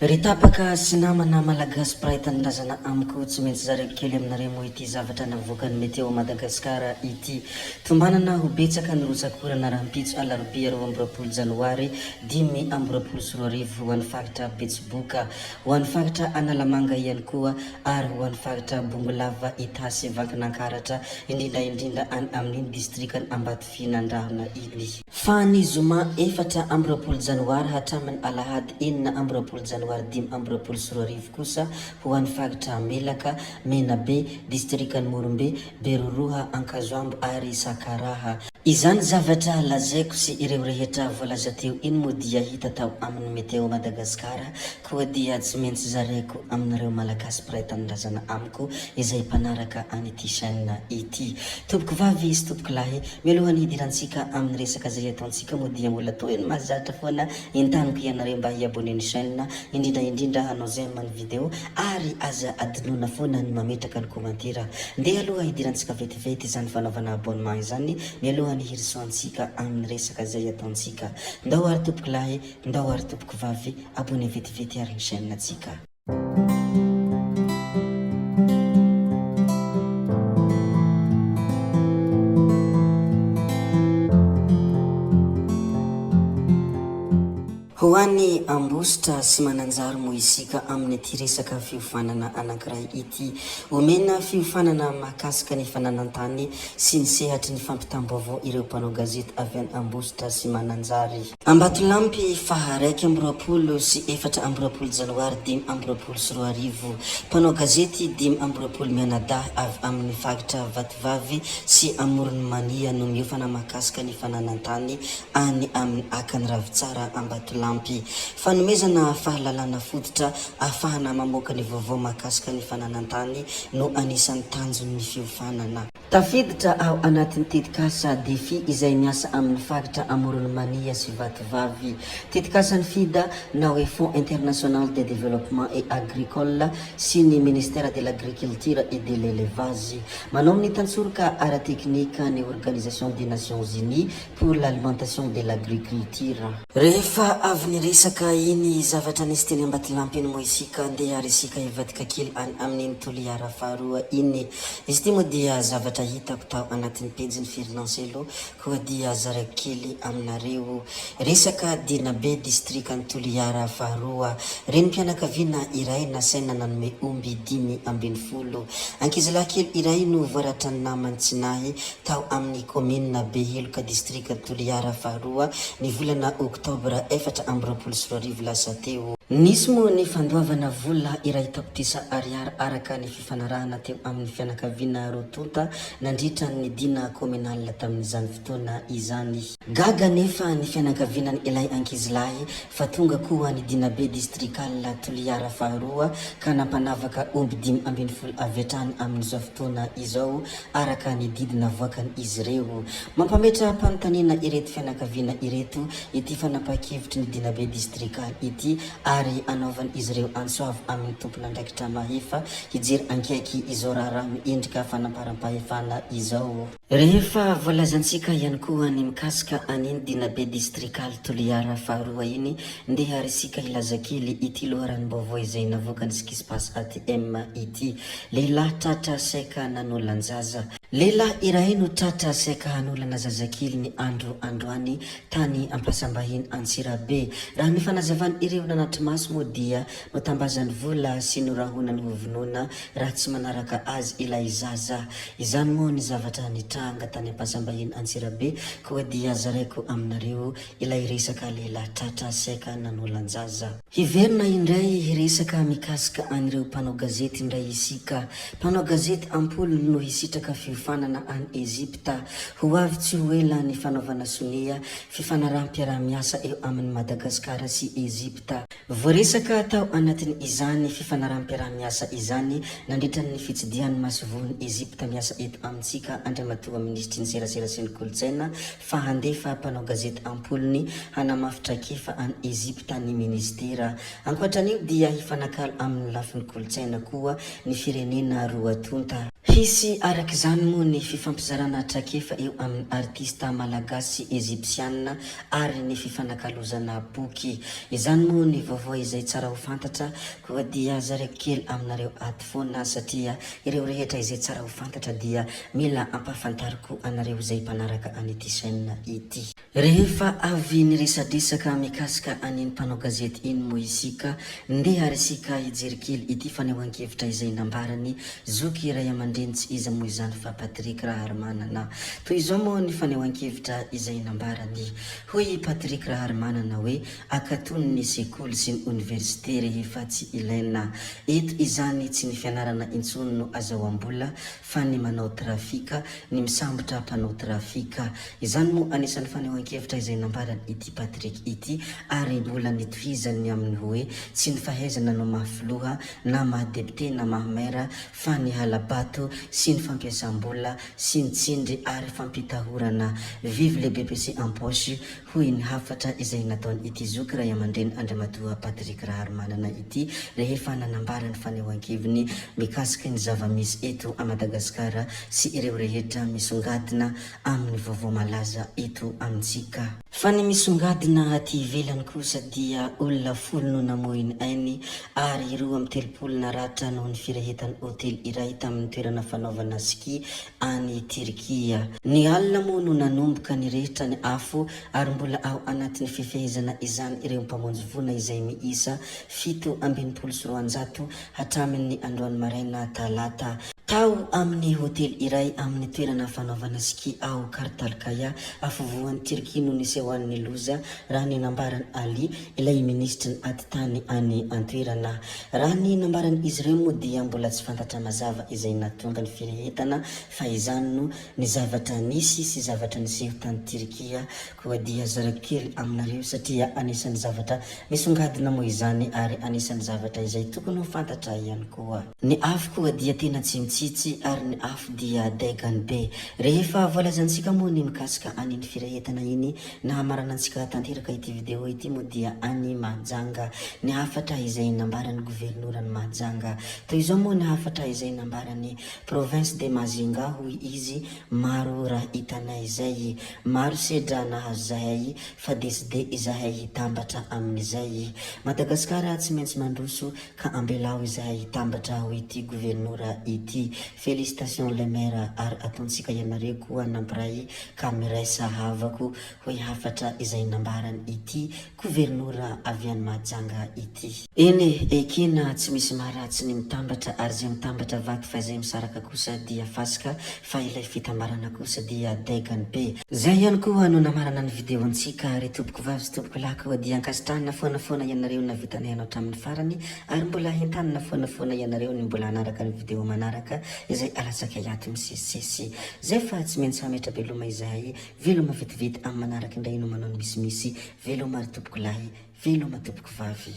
Ry tapaka sy namana Malagasy mpiray tanindrazana amiko, tsy maintsy zaraiko kely aminareo moa ity zavatra navoakan'ny Météo Madagascar ity. Tombanana ho betsaka ny rotsak'orana rahampitso alarobia 22 janoary 2025 ho an'ny faritra Betsiboka, ho an'ny faritra Analamanga ihany koa ary ho an'ny faritra Bongolava, Itasy, Vakinankaratra, indrindra indrindra any amin'iny distrikan'i Ambatofinandrahana iny. Fa ny zoma 24 janoary hatramin'ny alahady 26 janoary 2025 kosa ho an'ny faritra Melaka, Menabe, distrikan'i Morombe, Beroroha, Ankazoambo ary Sakaraha. Izany zavatra lazaiko sy ireo rehetra voalaza teo iny moa dia hita tao amin'ny Météo Madagascar koa dia tsy maintsy zaraiko aminareo Malagasy mpiray tanindrazana amiko izay mpanaraka an'ity chaîne ity. Tompoko vavy sy tompoko lahy, mialohan'ny hidirantsika amin'ny resaka izay ataontsika moa dia mbola toy ny mahazatra foana entaniko ianareo mba hi-abonner ny chaîne, indrindra indrindra hanao j'aime ny vidéo ary aza adinoina foana ny mametraka ny commentaire. Ndeha aloha hidirantsika vetivety izany fanaovana abonnement izany mialohan'ny hirosoantsika amin'ny resaka izay ataontsika. Ndao ary tompoko lahy, ndao ary tompoko vavy, abonner vetivety ary ny chaîne tsika. Ho an'i Ambositra sy Mananjary moa isika amin'ity resaka fiofanana anankiray ity. Omena fiofanana mahakasika ny fananan-tany sy ny sehatry ny fampitam-baovao ireo mpanao gazety avy any Ambositra sy Mananjary. Ambatolampy faha 21 sy 24 janoary 2025, Mpanao gazety 25 mianadahy avy amin'ny faritra Vatovavy sy Amoron'i Mania no miofana mahakasika ny fananan-tany any amin'ny Akany Ravitsara Ambatolampy. Fanomezana fahalalana fototra ahafahana mamoaka ny vaovao mahakasika ny fananan-tany no anisan'ny tanjon'ny fiofanana. Tafiditra ao anatin'ny tetikasa Defi izay miasa amin'ny faritra Amoron'i Mania sy Vatovavy. Tetikasan'ny Fida na hoe Fonds International de Développement et Agricole sy ny Ministère de l'Agriculture et de l'Élevage. Manao ny tantsoroka ara-teknika ny Organisation des Nations Unies pour l'Alimentation de l'Agriculture. Rehefa avy niresaka iny zavatra nisy teny Ambatolampy iny moa isika, andeha ary isika hivadika kely any amin'iny Toliara faharoa iny. Izy ity moa dia zavatra hitako tao anatin'ny pejin'i Ferdinand koa dia zaraiko kely aminareo. Resaka Dinabe, distrikan'i Toliara faharoa. Renim-pianakaviana iray nasaina nanome omby 15. Ankizilahy kely iray no voaratran'ny namany tsy nahy tao amin'ny kaominina Beheloka distrika Toliara faharoa ny volana oktobra 2024 lasa teo. Nisy moa ny fandoavana vola iray tapitrisa ariary araka ny fifanarahana teo amin'ny fianakaviana roa tonta nandritra ny dina kaominalina tamin'izany fotoana izany. Gaga anefa ny fianakavianan ilay ankizilahy fa tonga koa ny dinabe distrikal Toliara faharoa ka nampanavaka omby 15 avy hatrany amin'izao fotoana izao araka ny didy navoakan'izy ireo. Mampametra-panontaniana ireto fianakaviana ireto ity fanapahan-kevitry ny dinabe distrikaly ity ary anaovan'izy ireo antso avo amin'ny tompon'andraikitra mahefa hijery ankaiky izao raharaha miendrika fanamparam-pahefana izao. Rehefa voalazantsika ihany koa ny mikasika an'iny dinabe distrikaly Toliara faharoa iny, ndeha ary isika hilaza kely ity loharanom-baovao izay navoakan'ny Skispas ATM ity. Lehilahy tratra saika nanolan-jaza. Lehilahy iray no tratra saika hanolana zazakely ny andro androany tany Ampasambahiny Antsirabe. Raha ny fanazavan'ireo nanatri-maso moa dia notambazany vola sy norahonany hovonoina raha tsy manaraka azy ilay zaza. Izany moa ny zavatra nitranga tany Ampasambahiny Antsirabe koa dia zaraiko aminareo ilay resaka lehilahy tratra saika nanolan-jaza. Hiverina indray hiresaka mikasika an'ireo mpanao gazety indray isika. Mpanao gazety am-polony no hisitraka fiofanana any Egypta. Ho avy tsy ho ela ny fanaovana sonia fifanaraham-piaraha-miasa eo amin'i Madagasikara sy Egypta. Voaresaka tao anatin'izany fifanaraham-piaraha-miasa izany nandritra ny fitsidihan'ny masoivohon'i Egypta miasa eto amintsika Andriamatoa Minisitry ny Serasera sy ny Kolontsaina fa handefa mpanao gazety am-polony hanamafy traikefa any Egypta ny minisitera. Ankoatra an'io dia hifanakalo amin'ny lafiny kolontsaina koa ny firenena roa tonta. Hisy araka izany moa ny fifampizarana traikefa eo amin'ny artista malagasy sy ezypsiana ary ny fifanakalozana boky. Izany moa ny vaovao izay tsara ho fantatra koa dia zaraiko kely aminareo ato foana satria ireo rehetra izay tsara ho fantatra dia mila ampahafantariko anareo izay mpanaraka an'ity chaîne ity. Rehefa avy niresadresaka mikasika an'iny mpanao gazety iny moa isika, ndeha ary isika hijery kely ity fanehoan-kevitra izay nambaran'i zoky ray aman-dreny tsy iza moa izany fa Patrick Raharimanana. Toy izao moa ny fanehoan-kevitra izay nambarany. Hoy i Patrick Raharimanana hoe akatony ny sekoly sy ny oniversite rehefa tsy ilaina. Eto izany tsy ny fianarana intsony no azahoam-bola fa ny manao trafika, ny misambotra mpanao trafika. Izany moa anisan'ny fanehoan-kevitra izay nambaran' ity Patrick ity ary mbola nitohizany ny amin'ny hoe tsy ny fahaizana no maha filoha na maha depite na maha maire fa ny hala-bato sy ny fampiasam-bola sy ny tsindry ary fampitahorana. Vive le BPC en poche hoy ny hafatra izay nataon' ity zoky ray aman-dreny Andriamatoa Patrick Raharimanana ity rehefa nanambara ny fanehoan-keviny mikasika ny zava-misy eto a Madagasikara sy ireo rehetra misongadina amin'ny vaovao malaza eto amintsika. Fa ny misongadina aty ivelany kosa dia olona folo no namoy ny ainy ary 32 naratra noho ny firehetan'ny hotely iray tamin'ny toerana fanaovana ski any Tirkia. Ny alina moa no nanomboka nirehitra ny afo ary mbola ao anatin'ny fifehezana izany ireo mpamonjy voina izay miisa 267 hatramin'ny androany maraina talata. Tao amin'ny hotely iray amin'ny toerana fanaovana ski ao Kartalkaya, afovoan'i Tirkia no nisehoan'ny loza, raha ny nambaran'i Ali, ilay minisitry ny atitany any an-toerana. Raha ny nambaran'izy ireo moa dia mbola tsy fantatra mazava izay nahatonga ny firehetana fa izany no ny zavatra nisy sy zavatra niseho tany Tirkia koa dia zarako kely aminareo satria anisan'ny zavatra misongadina moa izany ary anisan'ny zavatra izay tokony ho fantatra ihany koa. Ny afo koa dia tena tsy mitsitsy ary ny afo dia daigany be. Rehefa voalazantsika moa ny mikasika an'iny firehetana iny nahamarana antsika tanteraka ity video ity moa dia any Mahajanga ny hafatra izay nambaran'ny governoran'i Mahajanga. Toy izao moa ny hafatra izay nambarany, Province de Majunga hoy izy, maro raha hitanay izay, maro sedra nahazo zahay fa decide izahay hitambatra amin'izay. Madagasikara tsy maintsy mandroso Ka ambelao izahay hitambatra ho ity governora ity. Félicitations le maire ary ataontsika ianareo koa nampiray ka miraisa havako hoy hafatra izay nambaran ity governora avy any Mahajanga ity. Eny e, ekena tsy misy maharatsy ny mitambatra ary izay mitambatra vato fa izay misaraka kosa dia fasika fa ilay fitambarana kosa dia degany be. Zay ihany koa no namarana ny video antsika ry tompoko vavy sy tompoko lahy koa dia ankasitrahana foana foana ianareo navitanay anao hatramin'ny farany ary mbola hentanina foana foana ianareo ny mbola hanaraka ny video manaraka izay alatsakay ato misesisesy zay fa tsy maintsy hametra beloma izahay veloma vetivety amin'ny manaraka indray no manao ny misimisy veloma ry tompoko lahy veloma tompoko vavy.